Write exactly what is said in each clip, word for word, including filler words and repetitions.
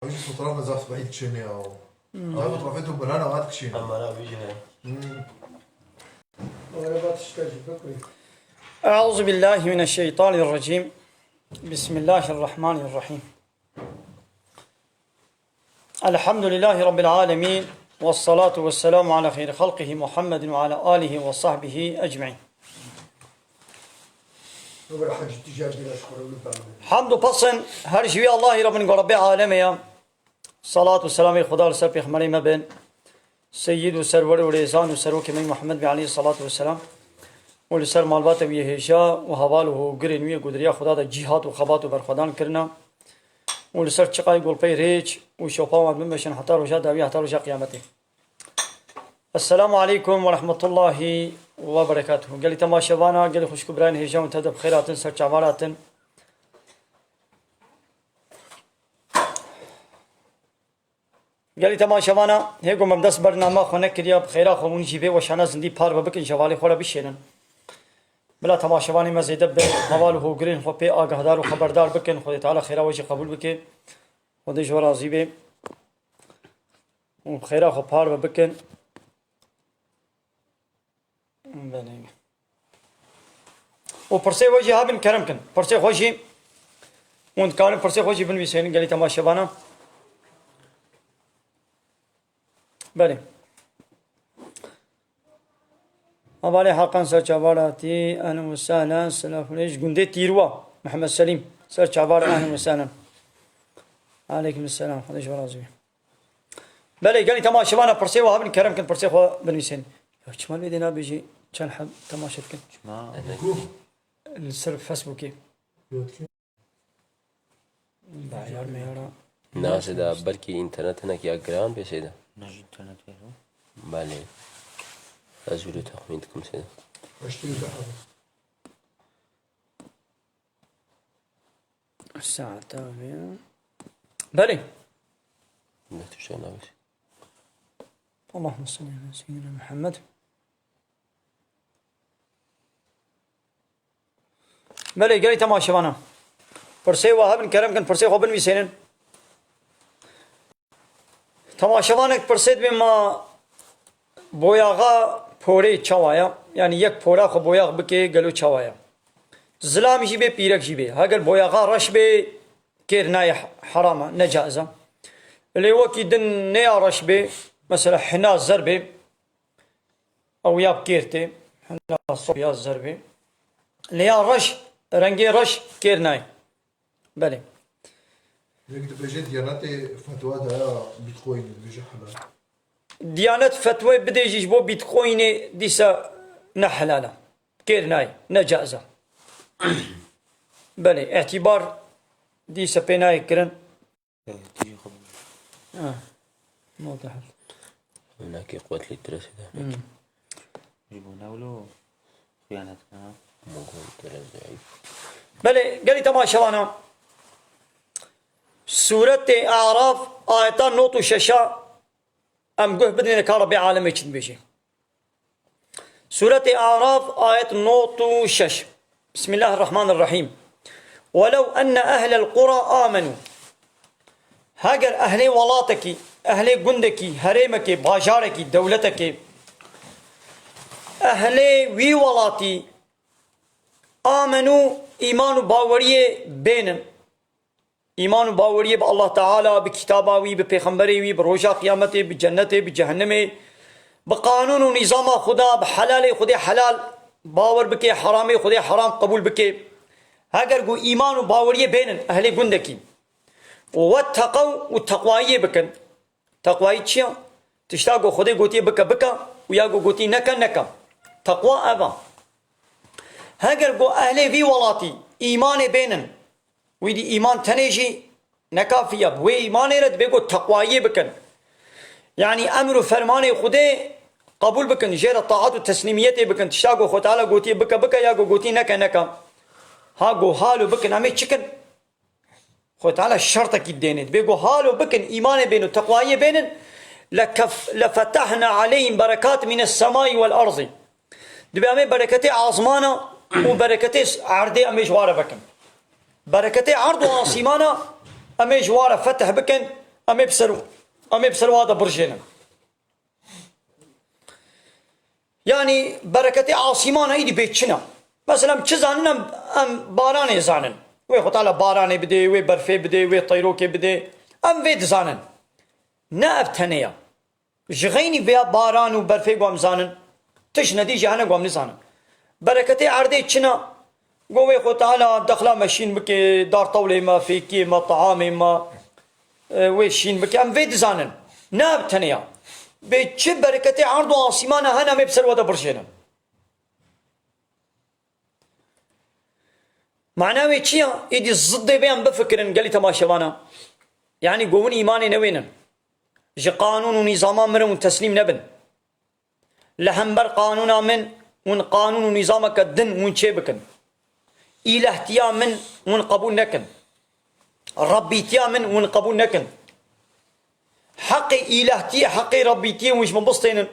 Ew jî fotoğrafê zaf behî diçêne ya. Hmm. Ew fotoğrafê tu bilana hat kişîne. Emara wî jî ne. Hmm. أعوذ بالله من الشيطان الرجيم. بسم الله الرحمن الرحيم. الحمد لله رب العالمين، والصلاة والسلام على خير خلقه محمد وعلى آله وصحبه أجمعين. Hamd û pesn her ji wî Allahî re bin ku Rebbê alemê ye. Salat û selamê Xuda li ser pêxemberê me bin. Seyyid û serwer û rêzan û serokê me Muhammed be aleyhissalatu vesselam û li ser malbata wî hêja û heval û hogirên wî ku di riya Xuda de cîhat û xebat û berxwedan kirine û li ser çiqayê golpey rêç û şopa wan bimeşin heta roja dawî, heta roja qiyametê. Esselamu aleykum ve rahmetullahi ve berekatuhu. Gelî temaşevana, gelî xwişk û birayên hêja hûn tev de bi xêr hatin, ser çavan hatin. Gelî temaşevana, hê ku me bi dest bernama xwe nekiriya, bi xêra xwe hûn jî vê weşana zindî parve bikin, ji hevalê xwe re bişênin. Bila temaşevanê me zêde bi heval û hogirên xwe pê agahdar û xeberdar bikin. Xwedê Teala xêra we jî qebûl bike. Xwedê ji we razî be. Û bi xêra xwe parve bikin. Belê. Û pirsê we jî hebin kerem kin. Pirsê xwe jî, hûn dikarin pirsê xwe jî binivîsênin gelî temaşevana. Belê. Hevalê Hakan ser çavan hatî, ehlen ve sehlen, selamun ji gundê Tîrwa, Mihemed Selîm, ser çavan, ehlen ve sehlen. Aleykum selam, Xwedê ji we razî be. Belê, gelî temaşevana pirsê we hebin, kerem kin pirsê xwe binivîsên. Ya çima lê dê nabêjî çend heb temaşe dikin? Çima? Li ser Facebookê. Bayar meyara. Na Seyda, belkî înternet hinek ya giran bê Seyda. Ne ji înternet bê. Belê. Ez wilo texmîn dikim Seyda. Saeta vê. Belê. Ne tişta nabêjî. Allahümme salli ala seyyidina Muhammed. Belê, gelî temaşevana. Pirsê we hebin, kerem kin, pirsê xwe binivîsênin. Temaşevanek pirsê dibê ma boyaxa porê çawa ya? Yanî yek pora xwe boyax bike, gelo çawa ya? Zilam jî bê, pîrek jî bê. Heger boyaxa reş bê, kêr nayê, heram e, necaiz e. Lê wekî din ne ya reş bê, mesela hina zer bê, ew ya bi kêr tê, hina sof ya zer bê. Lê ya reş, rengê reş kêr nayê. Belê. Yek dibêje Diyanetê fetwa daye Bitcoin dibêje helal. Diyanet fetwayê bidê jî ji bo Bitcoinê dîsa ne helal e. Kêr nayê, ne caiz e. Belê, îtibar dîsa pê nayê kirin. Tijî xwe. Ha. Mal dehil. Hinekî quwet lî tirêsî de. Hmm. Ji bo ne wilo xiyanet ne. Belê, gelî temaşevana. Sûretê Araf, ayeta nod û şeş a em guh bidinê ka Rebbê alemê çi dibêje. Sûretê Araf, ayet nod û şeş. Bismillahirrahmanirrahîm. Welew enne ehlel qura amenu. Heger ehlê welatekî, ehlê gundekî, herêmekê, bajarekî, dewletekê, ehlê wî welatî amenu, îman û baweriyê bênin. Îman û baweriyê bi Allah Teala, bi kitaba wî, bi pêxemberê wî, bi roja qiyametê, bi cennetê, bi cehennemê, bi qanûn û nîzama Xuda, bi helalê Xwedê helal bawer bike, heramê Xwedê heram qebûl bike. Heger ku îman û baweriyê bênin ehlê gundekî. Û wetteqew û teqwayiyê bikin. Teqwayî çi ya? Tişta ku Xwedê gotiye bike, bike û ya ku gotî neke, neke. Teqwa ev e. Heger ku ehlê vî welatî îmanê bênin, wî dî îman tenê jî ne kafî ye. Bi wê îmanê re dibê ku teqwayiyê bikin. Yanî emr û fermanê Xwedê qebûl bikin, jê re taat û teslîmiyetê bikin. Tişta ku Xwe Teala gotiye bike, bike, ya ku gotî neke, neke. Ha ku halo bikin, em ê çi kin? Xwedê Teala şertekî dêne. Dibê ku halo bikin, îmanê bênin û teqwayiyê bênin, lekef-, lefetehna aleyhim berekat mines semai vel erzî. Dibê em ê bereketê asmana û bereketê erdê em ê ji wa re vekin. Bereketê erd û asîmana em ê ji wa re fetih bikin, Em ê bi ser, em ê bi ser wa de birjênin. Yanî bereketê asîmana îdî bê çi ne? Mesela em çi zanin, em, em baranê zanin. Wê Xwe Teala baranê bidê, wê berfê bidê, wê teyrokê bidê. Em vê dizanin. Ne ev tenê ya. Ji xeynî vêya baran û berfê ku em zanin, tişt nedî jî hene ku em nizanin. Bereketê erdê çi ne? Go wê Xwe Teala dexla me şîn bike, dar tewlê me, fêkiyê me, teamê me, e, wê şîn bike. Em vê dizanin. Ne ev tenê ya. Bê çi bereketê erd û asîmana hene em ê bi ser we de birjênin. Mana wê çi ya? Êdî ziddê vê em bifikirin gelî temaşevana. Yanî go hûn îmanê newênin. Ji qanûn û nîzama mirin û teslîm nebin. Li hember qanûna min hûn qanûn û nîzameke din hûn çê bikin. Îlehtiya min hûn qebûl nekin. Rebbîtiya min hûn qebûl nekin. Heqê îlehtiyê, heqê rebbîtiyê hûn ji min bistênin.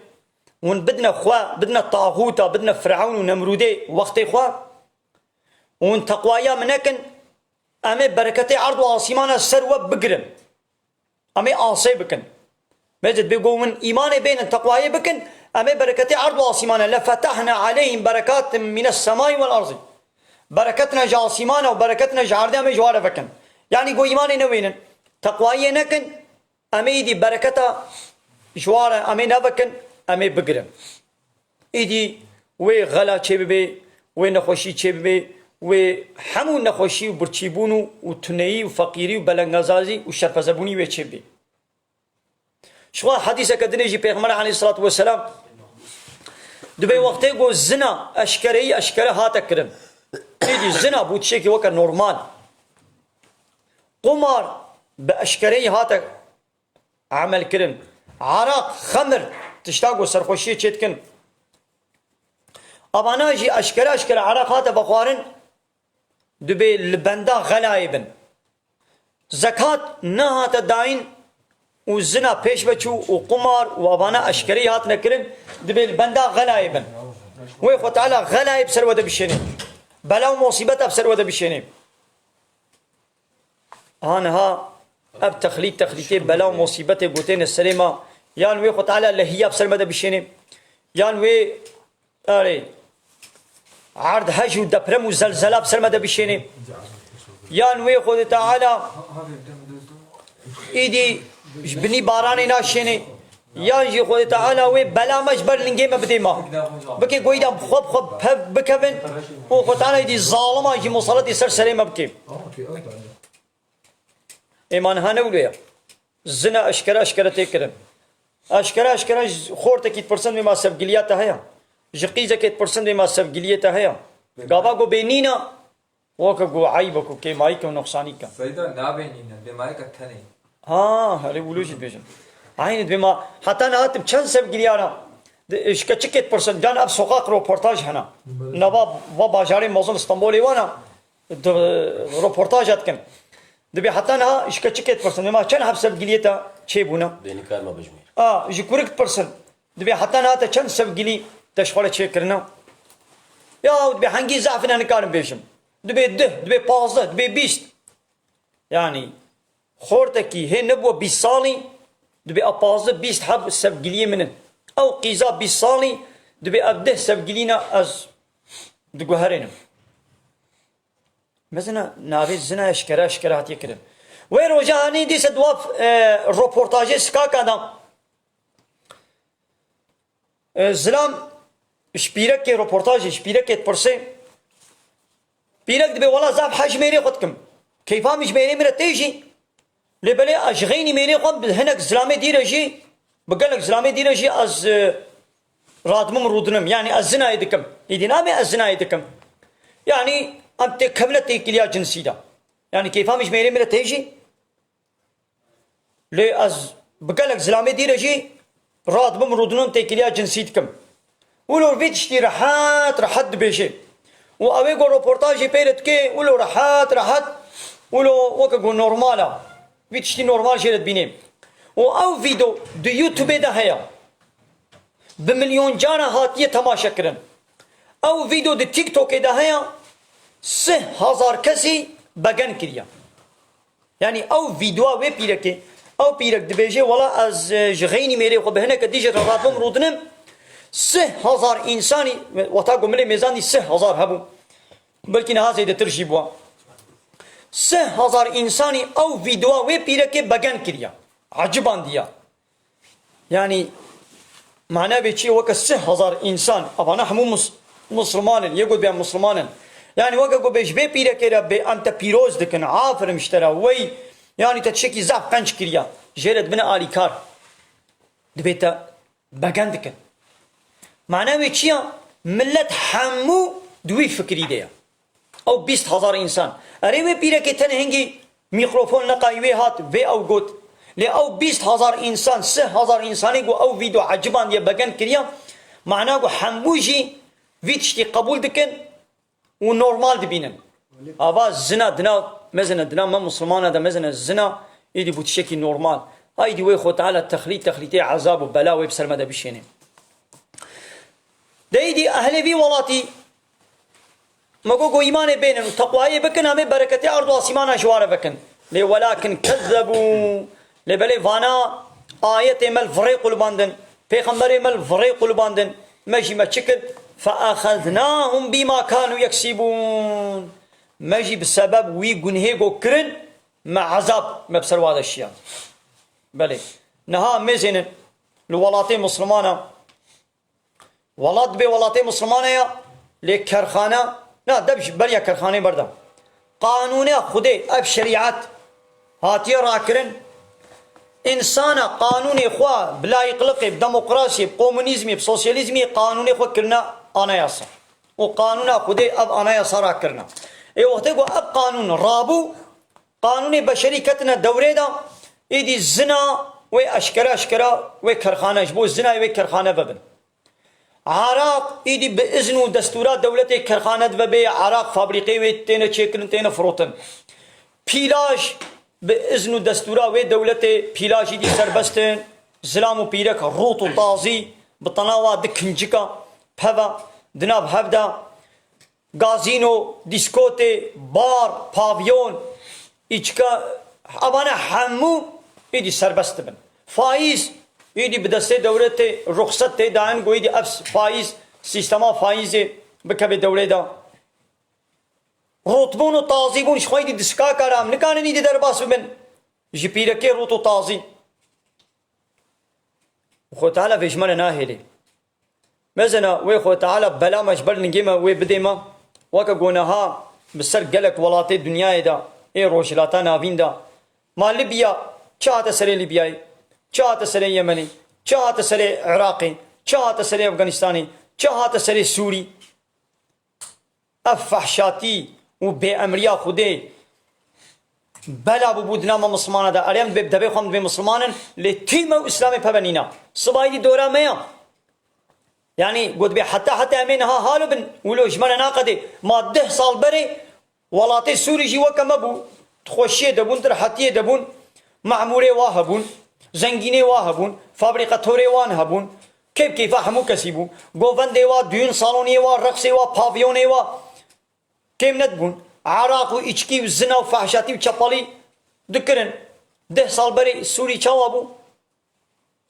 Hûn bidine xwe, bidine taxûta, bidine Firewn û Nemrûdê wextê xwe. Hûn teqwaya min nekin, em ê bereketê erd û asîmana ser we bigirin. Em ê asê bikin. Mecid bê go hûn îmanê bênin, teqwayê bikin, em ê bereketê erd û asîmana, lefetehna aleyhim berekatin mines semai vel erdî. Bereketine ji asîmana û bereketine ji erdê em ê ji ware vekin. Yanî go îmanê newênin, teqwayê nekin, em ê îdî bereketa ji ware em ê nevekin, em ê bigirin. Îdî wê xela çêbibe, wê nexweşî çêbibe, wê hemû nexweşî û birçîbûn û, û tuneyî û feqîrî û belengazazî û şerpezebûnî wê çêbibe. Ji xwe hedîseke dinê jî Pêxember aleyhisselatu vesselam dibê wextê ku zina eşkereyî eşkere hate kirin. Îdî zina bû tiştekî weke normal. Qumar bi eşkereyî hate emel kirin. Araq, xemir, tişta ku serxweşiyê çê dikin. Avana jî eşkere eşkere araq hate vexwarin, dibê li benda xelayê bin. Zekat nehate dayîn û zina pêş ve çû û qumar û avana eşkereyî hatine kirin, dibê li benda xelayê bin. Wê Xwe Teala xelayê bi ser we de bişênê. Bela û musîbeta bi ser we de bişênê. Ha niha ev texlît, texlîtê bela û musîbetê gotêne serê me, yan wê Xwe Teala lehiya bi ser me de bişênê, yan wê, erê, erd hej û deprem û zelzela bi ser me de bişênê, yan wê Xwedê Teala îdî ji binî baranê naşênê, Yan jî Xwedê Teala wê bela me ji ber lingê me bidê me. Bike goyî de xwe bi xwe pev bikevin û Xwedê Teala êdî zalima jî museletî ser serê me bike. Ê ma niha ne wilo ye. Zina eşkere eşkere tê kirin. Eşkere eşkere ji xortekî dipirsin wê ma sevgiliya te heye. Ji qîzekê dipirsin wê ma sevgiliyê te heye. Gava ku bê nîna, Weke ku eyb e, ku kêmayî ke û noqsanî ke. Seyda nabê nîne, bêmayî ke tenê. Ha, herê wilo jî dibêjin. Eynî dibê ma, heta niha tim çend sevgiliyana, di, ji keçikê dipirsin, can ev soqaq roportaj hena. Nava va bajarê mezin Stenbolê wana, di, roportaja dikin. Dibê heta niha ji keçikê dipirsin, dibê ma çend heb sevgiliyê te çêbûne? Bê nikar me bijmêr. A, ji kurik dipirsin. Dibê heta niha te çend sevgilî te ji xwe re çêkirine? Ya dibê hengî zehf e nikarim bêjim. Dibê dih, dibê pazdeh, dibê bîst. Yanî xortekî hê nebû bîst salî, dibê a pazdeh bîst heb sevgiliyê min in. Ew qîza bîst salî, dibê ev dih sevgilî ne ez diguherênim. Mezina navê zina eşkere eşkere hatiye kirin. Wê roja hanî dîse di wa, e, roportajê Skaka da. E, zilam ji pîrekê roportajê, ji pîrekê dipirsê. Pîrek dibê wela zaf hez ji mêrê xwe dikim. Keyfa min ji mêrê min re tê jî. Lê belê ez ji xeynî mêrê xwe bi hinek zilamê dîre jî, bi gelek zilamê dîre jî ez, e, radimim rûdinim. Yanî ez zinayê dikim. Îdî nabê ez zinayê dikim. Yanî em têkevine têkiliya cinsî de. Yanî keyfa min ji mêrê min re tê jî. Lê ez bi gelek zilamê dîre jî radibim rûdinim têkiliya cinsî dikim. Wilo vî tiştî rehet rehet dibêje. Û ew ê ku roportajê pê re dike, wilo rehet rehet, wilo weke ku normal e. Vî tiştî normal jê re dibînê. Û ew vîdeo di YouTubeê de heye. Bi milyon cara hatiye temaşe kirin. Ew vîdeo di TikTokê de heye, sih hezar kesî begen kiriye. Yanî ew vîdeoya wê pîrekê, Ew pîrek dibêje, wela ez, e, ji xeynî mêrê xwe bi hineke dî jî re radibim rûdinim. Sih hezar însanî, wexta ku milê mêzan dî sih hezar hebû. Belkî niha zêdetir jî bû. Sih hezar însanî ew vîdeoya wê pîrekê begen kiriya. Ecibandiya. Yanî, mana vê çi ye? Weke sih hezar însan, evana hemû mus-, Musliman in, yê got bê em Musliman in. Yanî, weke got bê ji vê pîrekê re bê em te pîroz dikin, aferin ji te re, wey, yanî te tiştekî zaf qenc kiriya. Jê re dibine alîkar. Dibê te begen dikin. Mana wê çi ya? Millet hemû di wî fikirî de ye. Ew bîst hezar însan. Erê, wê pîrekê tenê hingî mîkrofon neqayî wê hat, vê ew got. Lê ew bîst hezar însan, sih hezar însanê ku ew vîdeo ecibandiye, begen kiriya, mana ku hemû jî vî tiştî qebûl dikin û normal dibînin. Ava zina dina, mezine dina me Muslimana de mezine zina, îdî bû tiştekî normal. Haydî wê Xwe Teala texlît, texlîtê ezab û bela wê bi ser me de bişêne. De îdî ehlê vî welatî me got, got îmanê bênin û teqwayê bikin, em ê bereketê erd û asîmana ji wan re vekin. Lê welakin kezzebû. Lê belê vana ayetê me li virê qulbandin, pêxemberê me li virê qulbandin, me jî me çi kir? Feexeznahum bîma kanû yeksîbûn. Me jî bi sebeb wî gunhê got kirin, me ezab me bi ser wa de şiyan. Belê. Niha mêzênin li welatê Muslimana. Welat bê welatê Muslimane ya, lê kerxane, na, deb ji beriya kerxanê berda. Qanûnê Xwedê, ev şerîet hatiye rakirin. Însana qanûnê xwe bi layîqliqê, bi demokrasiyê, bi komunîzmê, bi sosyalîzmê qanûnê xwe kirine anayasa. Û qanûna Xwedê ev anayasa rakirine. Ê wextê ku ev qanûn rabû, qanûnê beşerî ketine dewrê de, êdî zina wê eşkere eşkere wê kerxane, ji bo zinayê wê kerxane vebin. Araq îdî bi izn û destûra dewletê kerxane divebê, araq fabrîqê wê têne çêkirin, têne firotin. Pîlaj bi izn û destûra wê dewletê pîlaj îdî serbest in. Zilam û pîrek rût û tazî bi tena wa di kincika peve di nav hev de. Gazîno, dîskotê, bar, pavyon, îçka, evane hemû îdî serbest dibin. Faîz, îdî bi destê dewletê ruxset tê dayîn, ku îdî ev faîz, sîstema faîzê bikeve dewlê de. Rûtbûn û tazîbûn ji xwe îdî di sikaka re em nikarin îdî derbas bibin ji pîrekê rût û tazî. Xwe Teala vê ji me re nahêlê. Mezena wê Xwe Teala bela me ji ber lingê me wê bidê me. Weke ku niha bi ser gelek welatê dinyayê de, ê Rojhilata Navîn de, ma Libya çi hate serê Libyayê, çi hate serê Yemenê, çi hate serê Iraqê, çi hate serê Efganistanê, çi hate serê Sûrî. Ev fehşatî û bêemriya Xwedê bela bûbû di nav me Mislimana de. Erê, em dibê, devê xwe em dibê Misliman in, lê tî me û Îslamê peve nîna. Sibayî dî dora me ya. Yanî, gotibê, heta, heta em ê niha halo bin, wilo ji me re naqedê. Ma deh sal berê, welatê Sûrî jî weke me bû. Di xweşiyê de bûn, di rehetiyê de bûn. Memûrê wa hebûn, zengînê wa hebûn, fabrîqatorê wan hebûn. Keyf keyfa hemû kesî bû. Govendê wa, düğün saloniyê wa, reqsê wa, pavyonê wa kêm nedibûn. Araq û îçkî û zina û fehşatî û çepalî dikirin. Deh sal berê Sûrî çawa bû?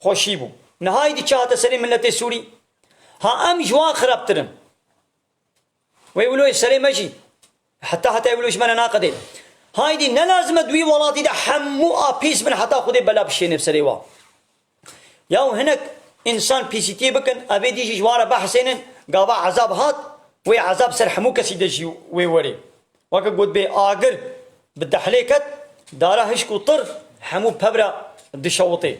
Xweşî bû. Niha îdî çi hate serê miletê Sûrî? Ha em ji wan xirabtir in. Wê wilo yê serê me jî. Heta heta wilo ji me re naqedê. Haydî ne lazim e di wî welatî de hemû a pîs bin heta Xwedê bela bişêne bi serê wa. Yaw hinek însan pîsîtiyê bikin, evê dî jî ji wan re behsênin, gava ezab hat, wê ezab ser hemû kesî de jî wê werê. Weke gotibê agir bi dehlê ket, dara hişk û tir hemû pev re dişewitê.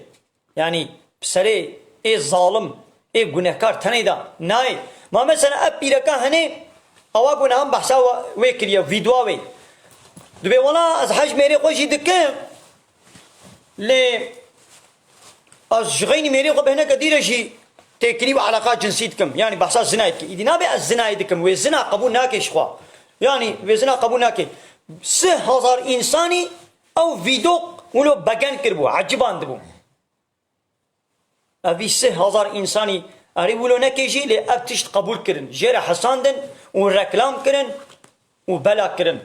Yanî bi serê ê zalim, ê gunehkar tenê de nayê. Ma mesela ev pîreka henê, ewa ku niha behsa we-, wê kiriye, vîdwa wê. Dibê wela ez hej mêrê xwe jî dikim, lê ez ji xeynî mêrê xwe bi hineke dî re jî têkilî û eleqa cinsî dikim. Yanî behsa zinayê dike. Îdî nabe ez zinayê dikim. Wê zina qebûl nake ji xwe. Yanî wê zina qebûl nake. Sih hezar însanî ew vîdok wilo begen kiribû, ecibandibû. Evî sih hezar însanî erê wilo nekê jî lê ev tişt qebûl kirin. Jê re hesandin û reklam kirin û bela kirin.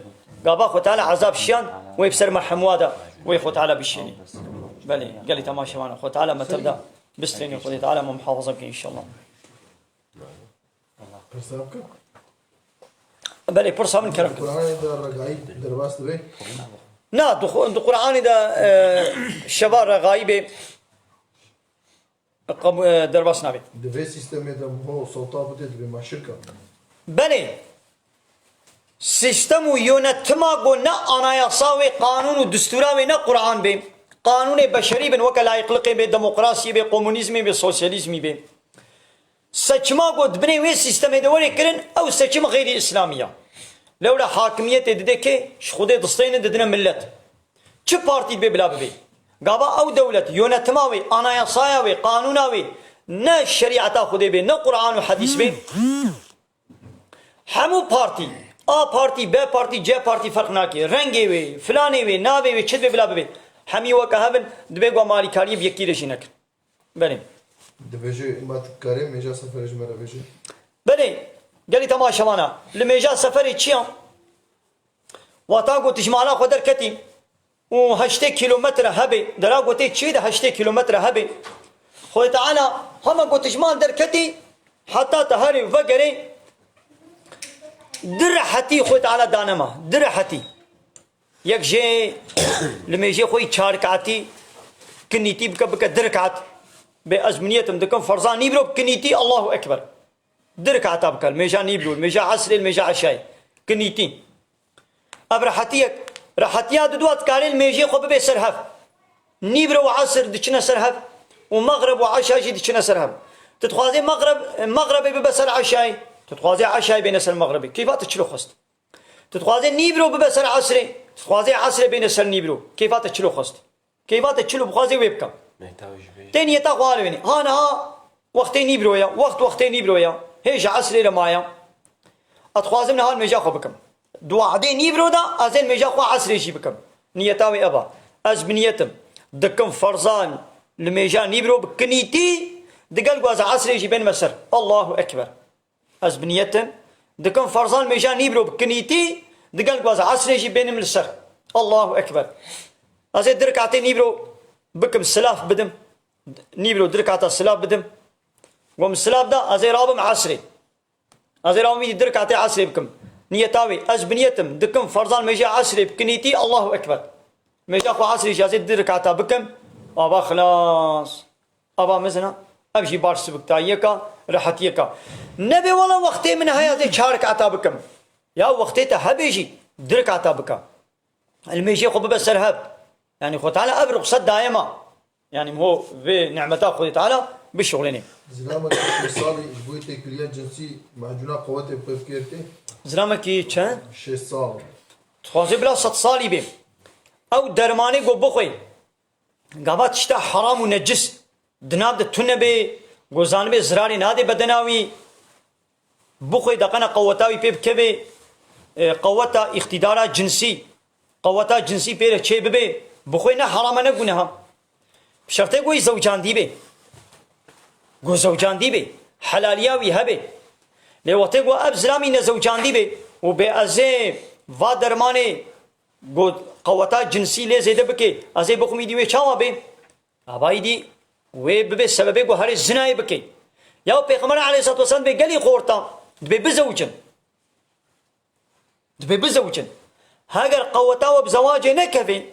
Gava Xwe Teala ezab şiyan wê bi ser me hemûa de wê Xwe Teala bişînî. Belê, gelî temaşevan. Xwe Teala me tev da bistêne, Xwedê Teala me muhafaza bike înşallah. Pirsa bikim. Belê, pirsa min kerem kir. Kur'anê de regaîb derbas dibe. Na, di xwe-, di Qur'anê de, e, şeva regaîbê qebû-, e, derbas nabe. Di vê sîstemê de ho sewta bide dibe ma şirk e. Belê. Sîstem û yönetima ku ne anayasa wê, qanûn û distûra wê ne Qur'an bê. Qanûnê beşerî bin, weke layîqliqê bê, demokrasiyê bê, komunîzmê bê, sosyalîzmî bê. Seçima ku di binê wê sîstemê de were kirin, ew seçim xeyrî îslamî ya. Lewra hakimiyetê dide kê? Ji Xwedê distêne, didine millet. Çi partî dibe bila bibe? Gava ew dewlet, yönetima wê, anayasaya wê, qanûna wê ne şerîeta Xwedê bê, ne Qur'an û hedîs bê. Hemû partî, A partî, B partî, C partî ferq nake. Rengê wê, filanê wê, navê wê, çi dibe bila bibe. Hemî weke hev in, dibe ku em alîkariyê bi yekî re jî nekin. Belê. Dibêje, ma tu karê mêja seferê ji me re bêje. Belê, gelî temaşevana, li mêja seferê çi ya? Wata ku tu ji mala xwe derketî û heştê kîlometre hebê, dera ku tê çiyê de heştê kîlometre hebê. Xwedê Teala hema ku tu ji mal derketî heta te herê vegerê, di rehetî Xwedê Teala dane ma, di rehetî. Yek jê li mêjê xwe yî çar rekatî kinîtî bike, bike di rekat. Bê ez bi niyetim dikim ferza nîvro bi kinîtî, Allahu Ekber. Di rekata bike, li mêja nîvro, li mêja esrê, li mêja eşayê. Kinîtî. Ev rehetiyek, rehetiya didu, dikarê li mêjê xwe bibê ser hev. Nîvro û esr diçine ser hev û mexreb û eşa jî diçine ser hev. Tu dixwazê mexreb, mexrebê bibe ser eşayê, tu dixwazê eşayê bêne ser mexrebê. Keyfa te çilo xwest. Tu dixwazê nîvro bibe ser esrê, tu dixwazê esrê bêne ser nîvro. Keyfa te çilo xwest. Keyfa te çilo bixwazê wê bike. Tê niyeta xwe halwênî. Ha niha wextê nîvro ya, wext wextê nîvro ya. Hê ji esrê re maye. Ez dixwazim niha nimêja xwe bikim. Di wehdê nîvro de ez ê nimêja xwe esrê jî bikim. Niyeta wê ev e. Ez bi niyetim dikim ferzan li mêja nîvro bi kinîtî, digel ku ez esrê jî bênime ser. Allahu Ekber. Ez bi niyetim dikim ferzan mêja nîvro bi kinîtî, digel ku ez esrê jî bênim li ser. Allahu Ekber. Ez ê di rekatê nîvro bikim, silav bidim. Nîvro di rekata silav bidim. Ku min silav da, ez ê rabim esrê. Ez ê rabim îdî di rekatê esrê bikim. Niyeta wê, ez bi niyetim dikim ferzan mêja esrê bi kinîtî, Allahu Ekber. Mêja xwe esrê jî ez ê di rekata bikim. Ava xilas. Ava mezin e, ev jî baş sibiktayiyeka, rehetiyeka. Nebe wela wextê min heye ez ê çar rekata bikim. Ya wextê te hebe jî du rekata bike. Li mêjê xwe bibe ser hev. Yanî Xwe Teala ev ruxset daye me. Yanî ho vê nimeta Xwedê Teala bişuxulênê. Zilamekî şêst salî ji bo têkiliya cinsî macûna qewetê bi xwe bikêr tê? Zilamekî çend? Şêst sal. Dixwaze bila sed salî bê. Ew dermanê ku bixwe. Gava tişta heram û necis di nav de tune bê, ku zanibê zirarê nadê bedena wî, bixwê deqena qeweta wî pê bikevê, e, qeweta îqtîdara cinsî, qeweta cinsî pê re çê bibê, bixwê ne heram e ne guneha. Bi şertê ku wî zewcandî bê. Ku zewcandî bê, helaliya wî hebe. Lê wextê ku ev zilamî nezewcandî bê û bê ez ê va dermanê Got, qeweta cinsî lê zêde bike, ez ê bixwim îdî wê çawa bê? Ava îdî wê bibe sebebê ku herê zinayê bike. Ya Pêxember aleyhissalatu vesselam dibê gelî xorta, dibê bizewicin. Dibê bizewicin. Heger qeweta we bi zewacê nekeve,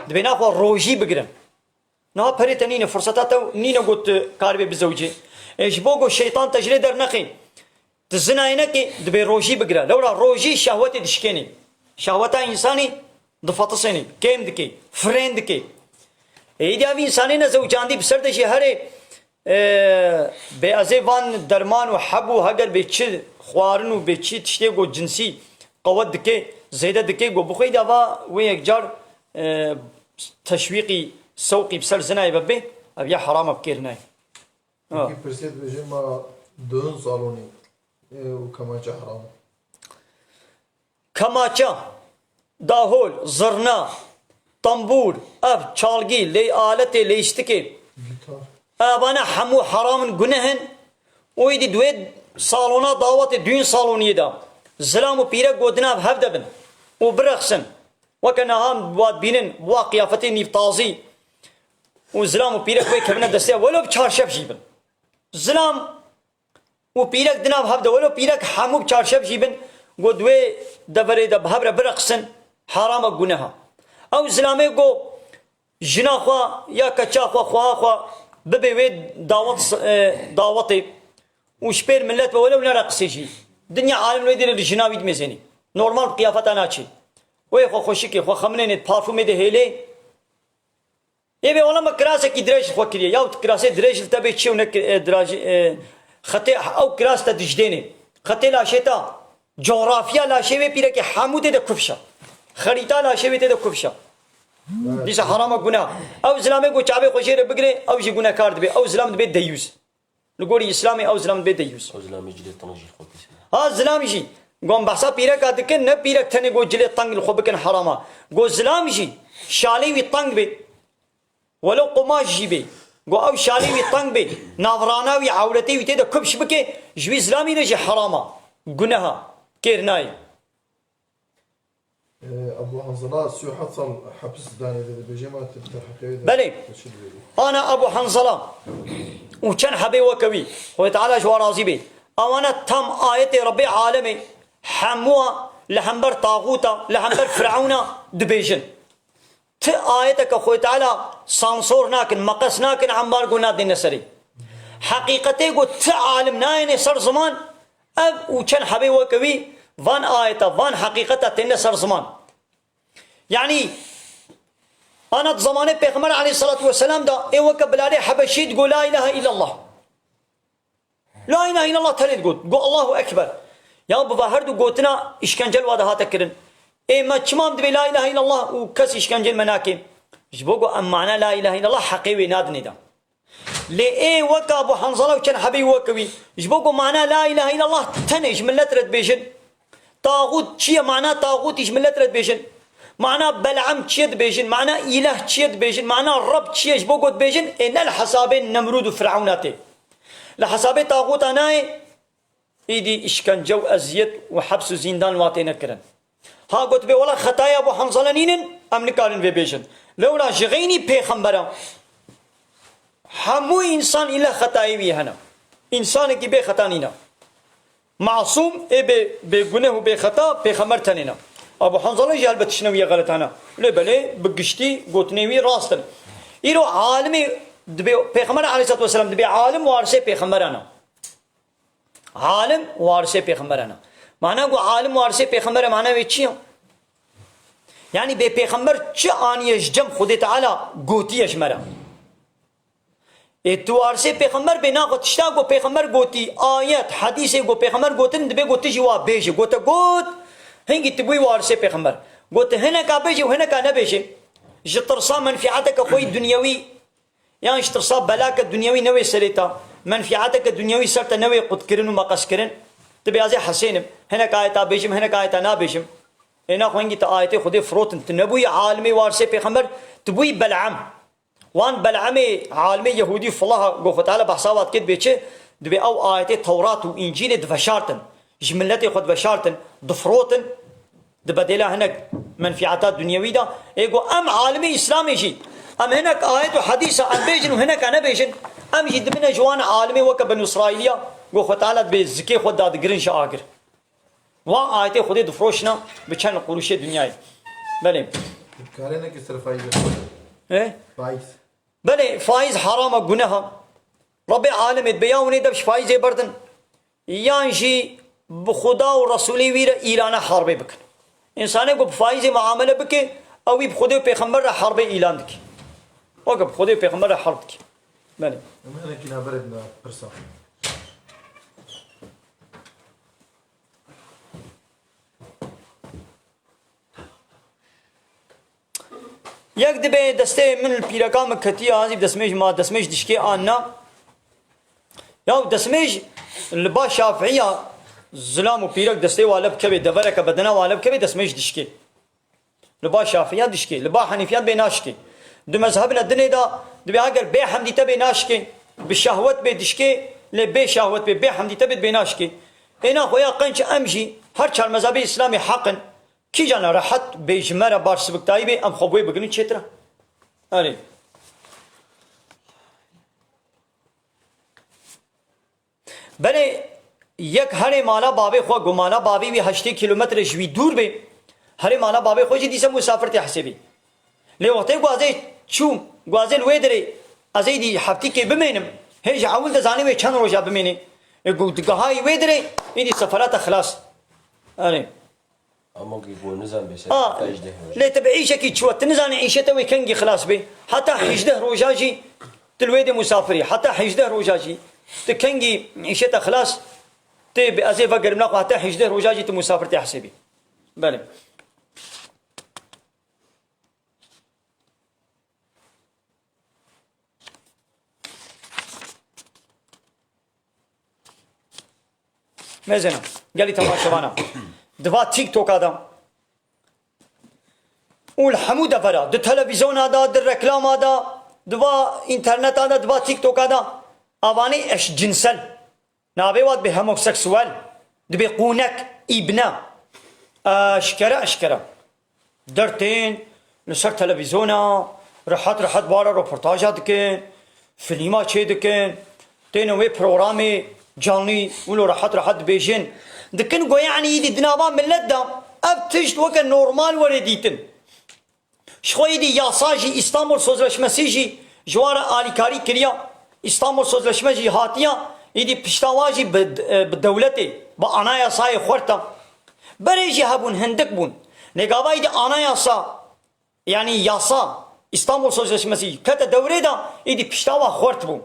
dibê naxwe rojî bigirin. Niha perê te nîne, firseta te nîne got tu karibê bizewicê. Ê ji bo ku şeytan te ji lê dernexê. Tu zinayê nekê, dibê rojî bigire. Lewra rojî şehwetê dişkênê. Şehweta însanî difetisênê, kêm dikê, firên dikê. Ê, îdî ev însanê nezewcandî bi ser de jî herê, e, bê ez ê van derman û heb û heger bê çi xwarin û bê çi tiştê ku cinsî qewet dike, zêde dike, ku bixwe îdî ava wê yekcar, e, teşwîqî, sewqî bi ser zinayê ve bê, ev ya heram e, bi kêr nayê. Ha. Peki pirsê dibêje ma düğün salonî, e, û kemaçe heram e? Kemaçe, dahol, zirna, tambûr, ev, çalgî, lê aletê lêstikê. Gitar. Evane hemû heram in, guneh in. Û êdî di wê salona dawetê, düğün saloniyê de zilam û pîrek gotina hev de bin û bireqsin. Weke niha wa dibînin, wa qiyafetê nîvtazî. û zilam û pîrek wê kevine destê, welo bi çarşef jî bin. Zilam û pîrek di nav hev de, welo pîrek hemû bi çarşef jî bin, go di wê deverê de bi hev re bireqsin, heram e, guneh e. Ew zilamê go jina xwe ya keça xwe, xweha xwe bibê wê dawet, e, dawetê û ji pêr millet ve welew nereqisê jî. Dinya alim wê dîrê li jina wî dimêzênî. Normal bi qiyafeta naçê. Wê xwe xweşikê, xwe xemilênê, parfumê de hêlê. Ê bê wela me kirasekî dirêj li xwe kiriye. Ya tu kirasê dirêj li te bê çi û ne ki-, e, dirajî, e, xetê ew kiras te dijdênê. Xetê laşê te, coğrafya laşê wê pîrekê hemû tê de kufşa. Xerîta laşê wê tê de kufşa. Dîsa herama guna. Ew zilamê ku çavê xwe jê re bigire, ew jî gunekar dibe. Ew zilam dibe deyûz. Li gorî Îslamê ew zilam dibe deyûz. Ew zilamê cilê teng jî xwe kişîne. Ha, zilam jî. Gon behsa pîreka dikin, ne pîrek tenê got cilê teng li xwe bikin herama. Got zilam jî şalê wî teng bê. Welo qumaş jî bê. Got ew şalê wî teng bê. Navrana wî, ewretê wî tê de kupş bike, ji wî zilamî re jî herama. Guneha. Kêr nayê. Ee, Ebu Hanzala sî û heft sal hepis danê de dibêje, ma te bi terheqê de Belê. Te çi dibêjî? Ana Ebu Hanzala û çend hebê weke wî, Xwedê Teala ji wan razî bê. Ewana tam ayetê Rebbê alemê hemûa li hember taxûta, li hember Firawna dibêjin. Ti ayeteke Xwedê Teala sansor nakin, meqes nakin, embargo nadine serê. Heqîqetê ku ti alim nayêne ser ziman, ev û çend hebê weke wî van ayeta, van heqîqeta têne ser ziman. Yanî, ana di zamanê Pêxember aleyhissalatu vesselam de ê weke Bilalê Hebeşî digo, "La ilahe illallah." La ilahe illallah tenê digot. Got, "Allahu Ekber." Ya bi va her du gotina îşkence li wa de hate kirin. Ê me çima em dibê la ilahe illallah û kes îşkence li me nake? Ji bo ku em mana la ilahe illallah heqê wê nadinê de. Lê ê weka Abu Hanzala û çend hebê weke wî, ji bo ku mana la ilahe illallah tenê ji millet re dibêjin. Taxût çi ye? Mana taxûtî ji millet re dibêjin. Mana Bel'am çi ye dibêjin. Mana îlah çi ye dibêjin. Mana Reb çi ye ji bo ku dibêjin. Ê ne li hesabê Nemrûd û Firawna tê. Li hesabê taxûta nayê, îdî îşkence û eziyet û heps û zîndan wa têne kirin. Ha gotibê, wela xetaya Abu Hanzala nînin, em nikarin vê bêjin. Lewra ji xeynî pêxembera hemû însan île xetayê wî hene. Însanekî bê xeta nîne. Masûm ê bê, bê guneh û bê xeta pêxember tenê ne. Abu Hanzala jî helbet tiştine wî ye xeletane. Lê belê bi giştî gotinê wî rast in. Îro alimê dibê, Pêxember aleyhissalatu vesselam dibê alim warisê pêxemberan e. Alim warisê pêxemberan e. Mana ku alim warisê pêxember e, mana wê çi ye? Yanî bê pêxember çi aniye ji cem Xwedê Teala gotiye ji me re? Ê tu warisê pêxember bê, naxwe tişta ku pêxember gotî, ayet, hedîsê ku pêxember gotin, dibê ku tu jî wa bêjî. Gote got, hingî tu bûyî warisê pêxember. Gote hineka bêjî û hineka nebêjî. Ji tirsa menfîeteke xwe yî dunyewî, yan ji tirsa belake dunyewî newê serê te, menfîeteke dunyewî ser te newê qutkirin û meqeskirin. Tu bê ez ê hesênim, hinek ayeta bêjim, hinek ayeta nabêjim. Ê naxwe hingî tu ayetê Xwedê firotin. Tu nebûyî alimê warisê pêxember, tu bûyî Bel'am. Wan Bel'emê, alimê Yehûdî filaha, go Xwe Teala behsa wa dike dibê çi? Dibê ew ayetê Tewrat û Încîlê diveşartin. Ji miletê xwe diveşartin, difirotin, di bedêla hinek menfîeta dunyewî de. Ê go em alimê Îslamê jî, em hinek ayet û hedîsa em bêjin û hineka nebêjin, em jî dibine ji wan alimê weke Benû Îsraîliya, go Xwe Teala dibê zikê xwe dadigirin ji agir. Wan ayetê Xwedê difiroşina bi çend quruşê dinyayê. Belê. Karê neke ser faîz. E? Faîz. Belê, faîz herama, guneha. Rebbê alemê dibê ya hûn ê dev ji faîzê berdin, yan jî bi Xuda û Resûlê wî re îlana herbê bikin. Însanê ku bi faîzê muamele bike, ew wî bi Xwedê û Pêxember re herbê îlan dike. Weke bi Xwedê û Pêxember re herb dike. Belê. Em hinekî naberê dina pirsa. Yek dibê destê min li pîreka min ketiya, ez ê bi destmêj ma, destmêj dişkê an na. Ya destmêj li ba Şafiiya zilam û pîrek destê wa lev kevê, devereke bedena wa lev kevê, destmêj dişkê. Li ba Şafiiya dişkê, li ba Henîfiya bê naşkê. Di mezhebine dinê de dibê eger bê hemdî te bê naşkê, bi şehwet bê dişkê, lê bê şehwet bê, bê hemdî te bê, bê naşkê. Êna xwe ya qenc em jî her çar mezhebê Îslamê heq in. Kîjan e rehet bê ji me re bar sibiktayî bê, em xwe bi wê bigrin çêtir e. Erê. Belê yek herê mala bavê xwe, ku mala bavê wî heştê kîlometre ji wî dûr bê, herê mala bavê xwe jî dîse musafir tê hesêbî. Lê wextê ku ez ê çûm, ku ez ê li wê derê, ez ê dî heftîkê bimênim, hê ji ewil dizanî wê çend roja bimênê. Ê ku digihayî wê derê, êdî sefera te xilas. Erê. Ama ki bu nizam be ser Ha, hejdeh roj. Lê tu bi îşekî çû, tu nizanî îşê te wê kengî xilas bê. Heta hejdeh roja jî tu li wê de musafirî. Heta hejdeh roja jî tu kengî îşê te xilas, tê bi ez ê vegerim naxwe heta hejdeh roja jî tu musafir tê hesêbî. Belê. Mezena, gelî temaşevana. Di va TikToka de û li hemû devera, di televîzyona de, di reklama de, di va înterneta de, di va TikToka de, avanê eşcinsel. Navê wa dibê homoseksuel, dibê qûnek, îbne. Eşkere, eşkere. Dertên li ser televîzyona rehet rehet wara roportaja dikin, filîma çê dikin, têne wê programê canlî wilo rehet rehet dibêjin. Dikin go, yanî, îdî di nava millet de ev tişt weke normal were dîtin. Ji xwe êdî yasa jî, Îstanbul Sözleşmesi jî ji wan re alîkarî kiriya. Îstanbul Sözleşme jî hatiya, êdî pişta wan jî bi, bi dewletê, bi anayasayê xurt e. Berê jî hebûn, hindik bûn. Lê gava êdî anayasa, yanî yasa, Îstanbul Sözleşmesi kete dewrê de, êdî pişta wan xurt bû.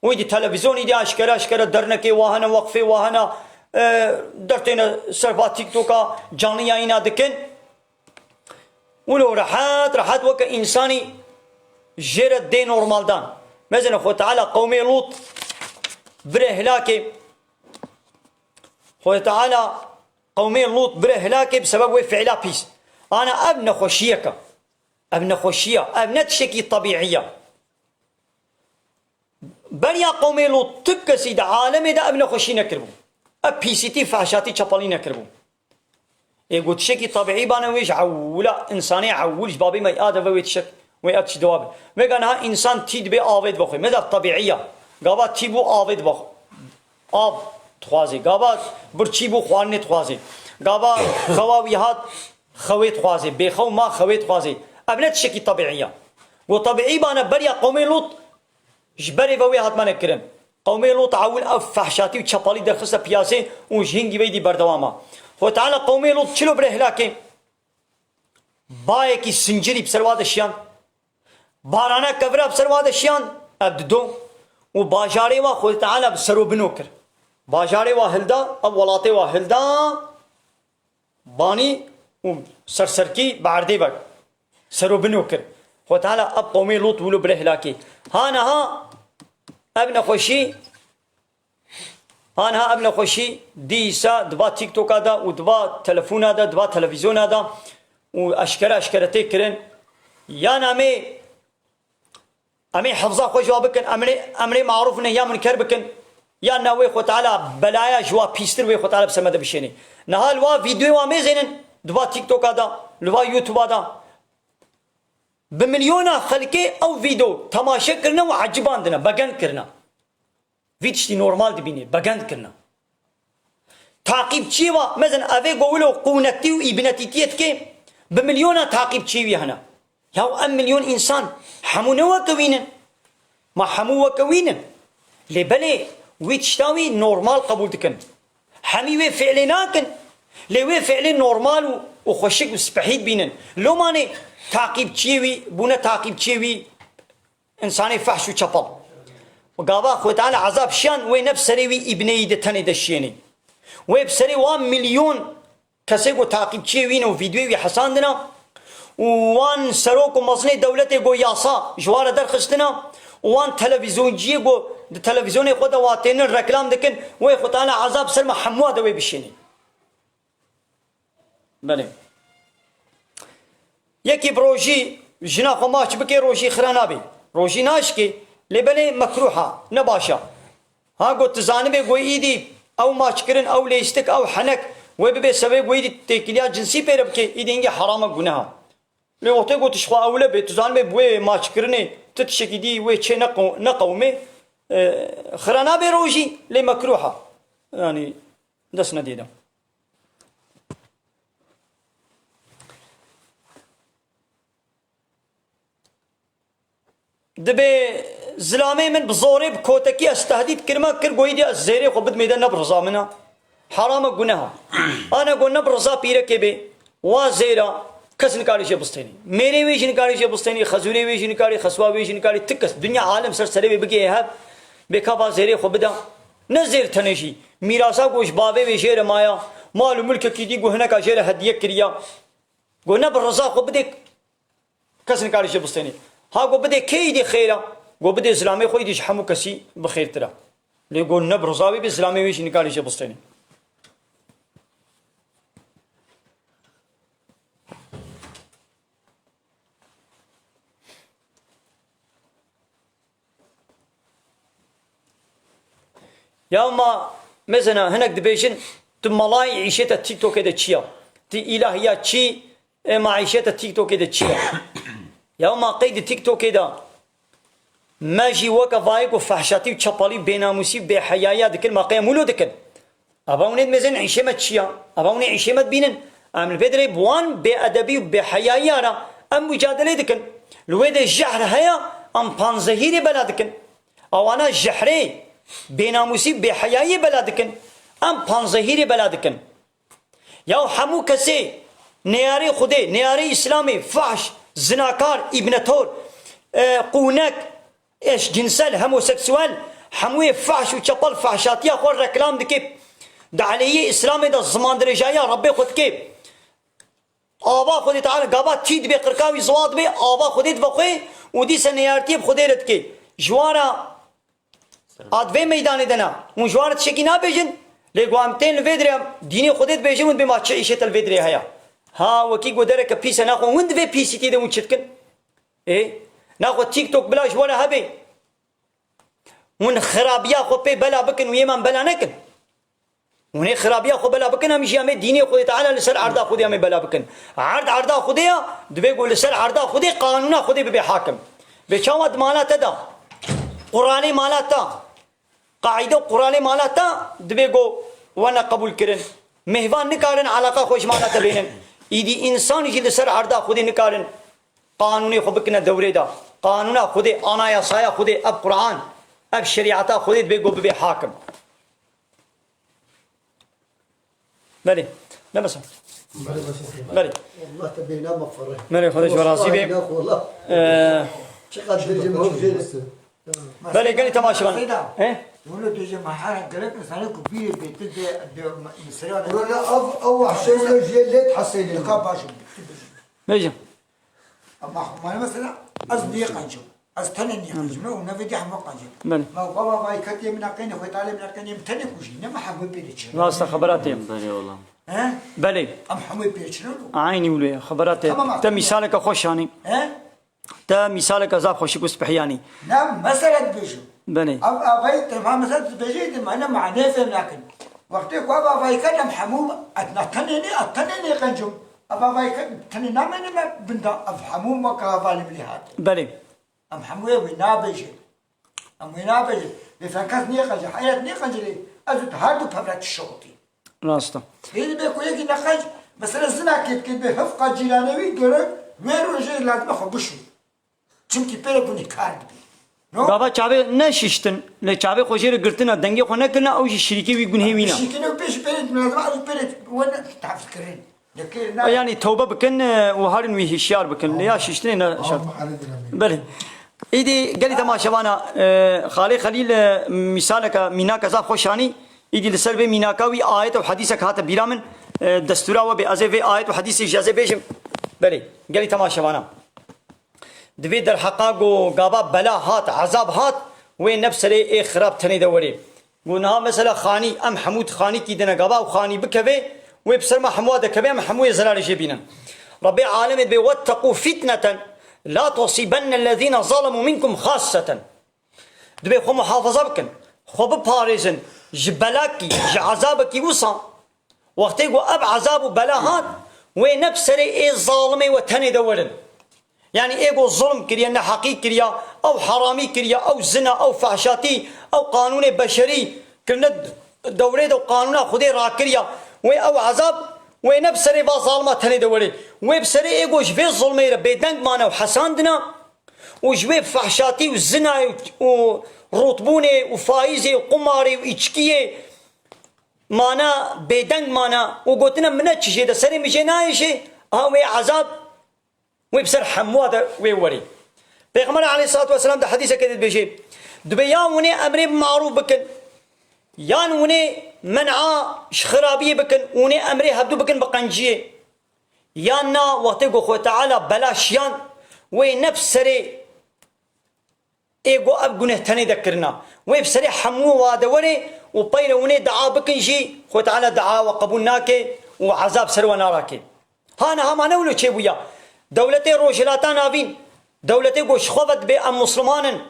Û êdî televîzyon êdî eşkere eşkere dernekê wa hene, weqfê wa hene, e, dertêne ser va TikToka canlî yayîna dikin. Wilo rehet rehet weke însanî jê re dê normaldan. Mezene Xwe Teala qewmê Lût bire hilakê. Xwe Teala qewmê Lût bire hilakê bi sebeb wê fiîla pîs. Ana ev nexweşiyek e. Ev nexweşiya. Ev ne tiştekî tebîî ye. Beriya qewmê Lût tu kesî di alemê de ev nexweşî nekiribû. Ev pîsîtî, fehşatî, çepelî nekiribû. Ê got tiştekî tebîî bane wê ji ewila, însanê ewil ji babê me Adem ve wê tiştek, wê ev tişt dewa be. Vêga niha însan tî dibê avê dibe xwe. Meda tebîî ya. Gava tî bû avê dibe xwe. Av dixwazê. Gava birçî bû xwarinê dixwazê. Gava xewa wî hat xewê dixwazê. Bêxew ma xewê dixwazê. Ev ne tiştekî tebîî ya. Got tebîî bane beriya qewmê Lût Ji berê ve wê hatmane kirin. Qewmê Lût ewil ev fehşatî û çepalî derxiste piyasê û ji hingî ve êdî berdewam e. Xwe Teala qewmê Lût çilo bire hilakê? Bayekî sincirî bi ser wa de şiyan. Barana kevira bi ser wa de şiyan. Ev dido. Û bajarê wa Xwe Teala bi serobino kir. Bajarê wa hilda, ev welatê wa hilda. Banî û serserkî bi erdê ve serobino kir. Xwe Teala ev qewmê Lût wilo bire hilakê. Ha niha ev nexweşî, ha niha ev nexweşî dîsa di va TikToka de û di va telefona de, di va televîzyona de û eşkere eşkere tê kirin. Yan em ê Em ê hifza xwe ji wa bikin, em ê, em ê marûf nehya munker bikin. Ya ne wê Xwe Teala belaya ji wa pîstir wê Xwe Teala bi ser me de bişênê. Niha li wa vîdeoyê wa mêzênin, di va TikToka da, li va YouTube'a da. Bi milyona xelkê ew vîdeo temaşe kirine û ecibandine, begend kirine. Vî tiştî normal dibînê, begend kirine. Taqîbçiyê wa, mezin evê go wilo qûnetî û îbnetîtiyê dike, bi milyona taqîbçiyê wî hene. Ya em milyon însan hemû ne weke wî nin. Ma hemû weke wî nin. Lê belê wî tişta wî normal qebûl dikin. Hemî wê fiilê nakin. Lê wê fiilê normal û, û xweşik û spehî dibînin. Lomanê taqîbçiyê wî, bûne taqîbçiyê wî, Însanê fehş û çepel. Gava Xwedê Teala ezab şiyan wê ne bi serê wî îbneyî de tenê de şiyênê. Wê bi serê wan milyon kesê ku taqîbçiyê wî ne û vîdyoyê wî hesandina û wan serok û mezinê dewletê ku yasa ji wan re derxistina û wan televîzyonciyê ku di televîzyonê xwe de wa tênin reklam dikin, wê Xwedê Teala ezab ser me hemûa de wê bişênê. Belê. Yekî bi rojî jina xwe maç bike, rojî xira nabê. Rojî naşkê, lê belê mekruh a, ne baş a. Ha, got, tu zanibê, got, îdî ew maçkirin, ew lêstik, ew henek, wê bibê sebê, got, îdî têkiliya cinsî pê re bike, îdî hingê heram e, guneh a. Lê wextê got, tu ji xwe ewle bê, tu zanibê bi wê maçkirinê, tu tiştekî dî wê çê neqew-, neqewimê, e, xira nabe rojî, lê mekruh a. Yanî dest nedê de. Dibê zilamê min bi zorê, bi kotekî ez tehdît kirime, kir, got, îdî ez zêrê xwe bidimê de, ne bi riza min a. Heram e, guneh a. Ana got, ne bi riza pîrekê bê, wa zêr a, kes nikare jê bistênê. Mêrê wê jî nikare jê bistênê, xezûrê wê jî nikare, xeswa wê jî nikare, ti kes, dinya alem ser serê wê bigihê hev, bê ka va zêrê xwe bida. Ne zêr tenê jî, mîrasa ku ji bavê wê jê re maya, mal û milkekî dî ku hineka jê re hediye kiriya. Got, ne bi riza xwe bidê, kes nikare jê bistênê. Ha got, bidê kê, îdî xêr a? Got, bidê zilamê xwe, îdî ji hemû kesî bi xêrtir a. Lê got, ne bi riza wê bê, zilamê wê jî nikare jê bistênê. Ya ma, mesela hinek dibêjin, tu malayê îşê te TikTokê de çi ya? Tu îlahiya çi, e, ma îşê te TikTokê de çi ya? Ya ma qey di TikTokê de me jî weke vayê ku fehşatî û çepalî û bênamûsî û bêheyayiya dikin, ma qey em wilo dikin? Ava hûn ê dimêzin îşê me çi ya? Ava hûn ê îşê me dibînin? Em li vê derê bi wan bêedebî û bêheyayiya re em mucadelê dikin. Li wê de jehr heye, em panzehîrê bela dikin. Ewana jehrê, bênamûsî û bêheyayiyê bela dikin. Em panzehîrê bela dikin. Ya hemû kesê neyarê Xwedê, neyarê Îslamê, fahş, zinakar, îbnetor, e, qûnek, eşcinsel, homoseksuel, hemûyê fahş û çepel fahşatiya xwe reklam dike. Di aleyhê Îslamê de zimandirêjayiya Rebbê xwe dike. Ava Xwedê Teala gava tî dibe, qirka wî ziwa dibe, ava Xwedê dibe xwe û dîsa neyartiyê bi Xwedê re dike. Ji wan re a di vê meydanê de ne. Hûn ji wan re tiştekî nabêjin, lê ku em tên li vê dirê, dînê Xwedê dibêjin, hûn dibê ma çi îşê te li vê dirê heye. Ha, wekî ku dereke pîs e, naxwe hûn di vê pîsîtiyê de hûn çi dikin? Ê? Naxwe TikTok bila ji we re hebe. Hûn xirabiya xwe pê bela bikin û yê me bela nekin. Hûn ê xirabiya xwe bela bikin, em jî em ê dînê Xwedê Teala li ser erda Xwedê em ê bela bikin. Erd erda Xwedê ya, divê ku li ser erda Xwedê qanûna Xwedê bibe hakim. Vê çawa di mala te de, quralê mala te, qaîde û quralê mala te divê ku wene qebûl kirin. Mêvan nikarin eleqa xwe ji mala te bênin. Îdî însan jî li ser erda Xwedê nikarin qanûnê xwe bikine dewrê de. Qanûna Xwedê, anayasaya Xwedê, ev Quran, ev şerîeta Xwedê divê ku bibe hakim. Belê. Ne mesela? Belê. Allah te bêhna me fereh. Belê, Xwedê ji we razî be. Ee, Çiqas bêjim hewce. Belê, gelî temaşevan. Seyda. He? Wilo tu ji me her gerek insanê ku bîrê bê tu de, de misra. Wilo ev, ev wahşê wilo jê lê hesêlê. Ka baş. Bêjim. Ama, ama mesela ez niye kancım? Ez tenê niye kancım? Ne, ne vedi hema kancım. Belê. Ma baba vay katê min aqêne, xwe talê min aqêne, min tenê kujî. Ne ma hemû pê de çi? Rast e, xebera te. Belê oğlum. He? Belê. Em hemû pê de çi ne? Aynî wilo ye, xebera te. Tamam, tamam. Te mîsaleke xweş anî. He? Te mîsaleke zaf xweşik û spihiyanî. Ne, mesele dibêjim. Belê. Ev avayî te ma mesele dibêjî, de mane manê fêm nakin. Wextê ku ev avayî ket em hemû, et na tenê ne, et tenê ne qencim. Ev avayî ket tenê namene me binda, ev hemû me ka hevalê bilî hat. Belê. Em hemû wê nabêjin. Em wê nabêjin. Bê fenkas niye qencî, heyret niye qencî, ez û tu her du pevre tişokî. Rast e. Hêdî bê ku yekî neqenc, mesela zina kê dikê bê hifqa cîranê wî göre wê rojê lazim e xwe bişû. Çimkî pê re gunîkar dibî. No? Gava çavê neşiştin, lê çavê xwe jê re girtina, dengê xwe nekirina, ew jî şirîkê wî gunhê wî ne. Şirîkê ne, pê jî pê re lazim e, ew pê re wene tefkirin. Yanî tewbe bikin, e, û herin wî hişyar bikin. Lê ya şiştinê ne şart. Belê. Îdî gelî temaşevana, e, Xalê Xelîl, e, mîsaleke, mînaka zaf xweş anî. Îdî li ser vê mînaka wî ayet û hedîsek hate bîra min. E, destûra we bê, ez ê vê ayet û hedîsê jî ez ê bêjim. Belê, gelî temaşevana. Divê derheqa ku gava bela hat, ezab hat, wê ne bi serê ê xirab tenê de werê. Ku niha mesela xanî, em hemû di xanîkî de ne, gava ew xanî bikeve, wê bi ser me hemûa de keve, em hemû yê zerarê jê bînin. Rebbê alemê dibê, "Wetteqû fitneten la tusîbennellezîne zalemû minkum xasseten." Dibê xwe muhafaza bikin, xwe biparêzin ji belakî, ji ezabekî wisa. Wextê ku ev ezab û bela hat, wê ne bi serê ê zalimê we tenê de werin. Yanî ê ku zulm kiriye, neheqî kiriye, ew heramî kiriye, ew zina, ew fehşatî, ew qanûnê beşerî kirine dewrê de û qanûna Xwedê rakiriye. Wê ew ezab, wê ne bi serê va zalima tenê de were. Wê bi serê ê ku ji vê zulmê re bêdeng mane û hesandine û ji wê fehşatî û zinayê û, û rûtbûnê û faîzê û qumarê û îçkiyê mane, bêdeng mane û gotine min ne çi jê de, serê min jê nayê jê. Aha wê ezab wê bi ser hemûa de wê werê. Pêxember aleyhissalatu vesselam di hedîsekê de dibêje, dibê ya hûnê emrê bi marûf bikin, yan hûnê men'a ji xirabiyê bikin, hûnê emrê hevdû bikin bi qenciyê. Yan na wextê ku Xwe Teala bela şiyan, wê ne bi serê ê ku ev guneh tenê de kirina. Wê bi serê hemû wa de were û peyre hûnê dua bikin jî, Xwe Teala dua we qebûl nake û ezab ser we narake. Ha niha ma ne wilo çêbûya. Dewletê Rojhilata Navîn, dewletê ku ji xwe ve dibê em Musliman in,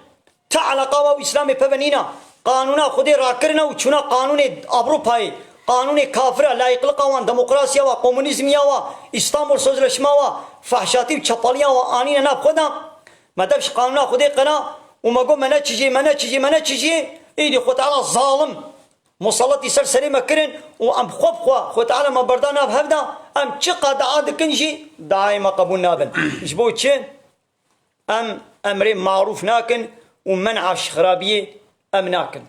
ti eleqa wa û Îslamê peve nîna. Qanûna Xwedê rakirine û çûna qanûnê Avrupayê, qanûnê kafira, layîqliqa wan, demokrasiya wa, komunîzmiya wa, Îstanbul Sözleşma wa, fehşatî û çepaliya wa anîne nav xwe de. Me dev ji qanûna Xwedê qena û me got me ne çi jê, me ne çi jê, me ne çi jê. Îdî Xwe Teala zalim musallatî ser serê me kirin û em xwe bi xwe, Xwe Teala me berda nav hev de, em çiqa dua dikin jî, duayê me qebûl nabin. Ji bo çi? Em emrê marûf nakin û men'a ji xirabiyê em nakin.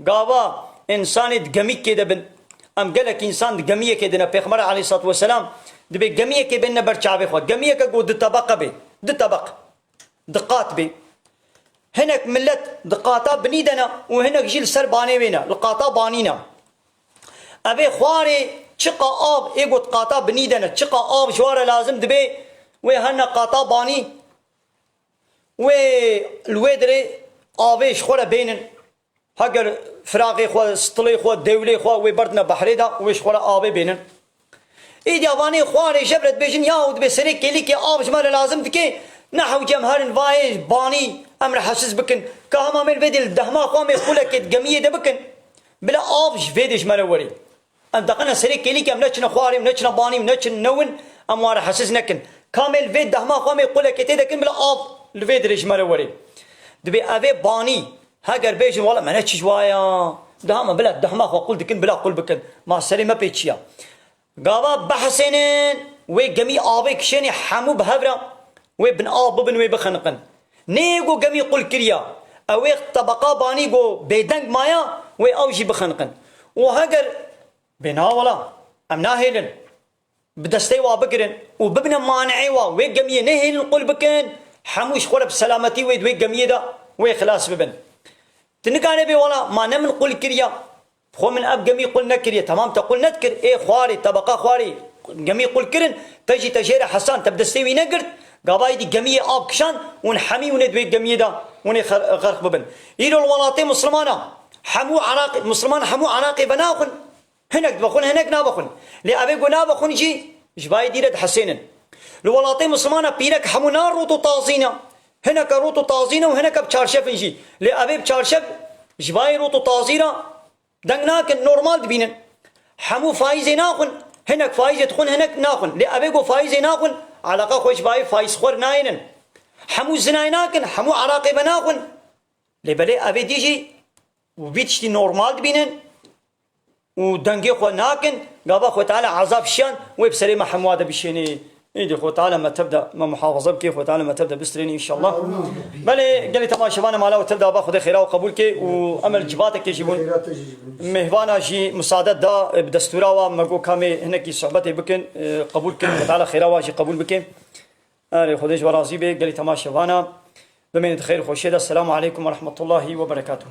Gava însanê di gemîkê de bin. Em gelek însan di gemiyekê de ne. Pêxember aleyhissalatu vesselam dibê gemiyekê bênine ber çavê xwe. Gemiyeke ku di tebeqe bê. Di tebeq. Di qat bê. Hinek milet di qata binî de ne û hinek jî li ser banê wê ne. Li qata banî ne. Evê xwarê çiqa av ê ku di qata binî de ne. Çiqa av ji wa re lazim dibê wê herne qata banî. Wê li wê dirê avê ji xwe re bênin. Heger firaxê xwe, stilê xwe, dewlê xwe wê berdine behrê de, wê ji xwe re avê bênin. Îdî avanê xwarê jevre dibêjin, yahu dibê serê kêlîkê av ji me re lazim dike, ne hewce em herin vayê banî em rehesiz bikin. Ka hema mêl vê dê li dehma xwe em ê qulekê di gemiyê de bikin. Bila av ji vê dê ji me re werê. Em deqene serê kêlîkê em neçine xwarê û neçine banî û neçin newin, em wan rehesiz nekin. Ka mêl vê dehma xwe em ê qulekê tê de kin bila av li vê dirê ji me re werê. Dibê evê banî, heger bêjin, wela me ne çi ji wa ya. Daha me bila dehma xwe qul dikin, bila qul bikin. Ma serê me pê çi ya? Gava bihesênin, wê gemî avê kişênê hemû bi hev re, wê bin av bibin, wê bixeniqin. Nê ku gemî qul kiriya, ew ê tebeqa banî ku bêdeng maya, wê ew jî bixeniqin. Û heger bê na wela, em nahêlin bi destê wa bigirin û bibine maneê wa, wê gemiyê nehêlin qul bikin, hemû ji xwe re bi selametî wê di wê gemiyê de wê xilas bibin. Tu nikare bê wela, ma ne min qul kiriya. Xwe min ev gemî qul nekiriye. Temam te qul nedikir. Ê xwarê, tebeqa xwarê gemî qul kirin. Te jî te jê re hesan, te bi destê wî negirt. Gavayî dî gemiyê av kişand, hûn hemî hûn ê di wê gemiyê de hûn ê xer-, xerq bibin. Îro li welatê Mislimana hemû Iraqê, Misliman hemû Iraqê venaxwin. Hinek dibexwin, hinek nabexwin. Lê evê ku nabexwin jî ji vayê dî re dihesênin. Li welatê Mislimana pîrek hemû na rût û tazî ne. Hineke rût û tazî ne û hineke bi çarşef in jî. Lê evê bi çarşef ji vayê rût û tazî re deng nakin, normal dibînin. Hemû faîzê naxwin, hinek faîzê dixwin, hinek naxwin. Lê evê ku faîzê naxwin, eleqa xwe ji vayê faîzxwer nayênin. Hemû zinayê nakin, hemû Iraqê venaxwin. Lê belê evê dî jî û vî tiştî normal dibînin û dengê xwe nakin, gava Xwe Teala ezab şiyan wê bi serê me hemûa de bişênê. Êdî Xwe Teala me tev de me muhafaza bike, Xwe Teala me tev de bistirênê înşallah. Belê gelê temaşevana mala we tev de ava Xwedê xêra we qebûl ke û em li civatekê jî bûn. Mêhvana jî musade da, e, bi destûra wa me got kamê hinekî sohbetê bikin, e, qebûl kin, Xwe Teala xêra wa jî qebûl bike. Erê, Xwedê ji we razî be, gelî temaşevana. Bimînin di xêr û xweşiyê de. Selamu aleykum ve rahmetullahi ve berekatuhu.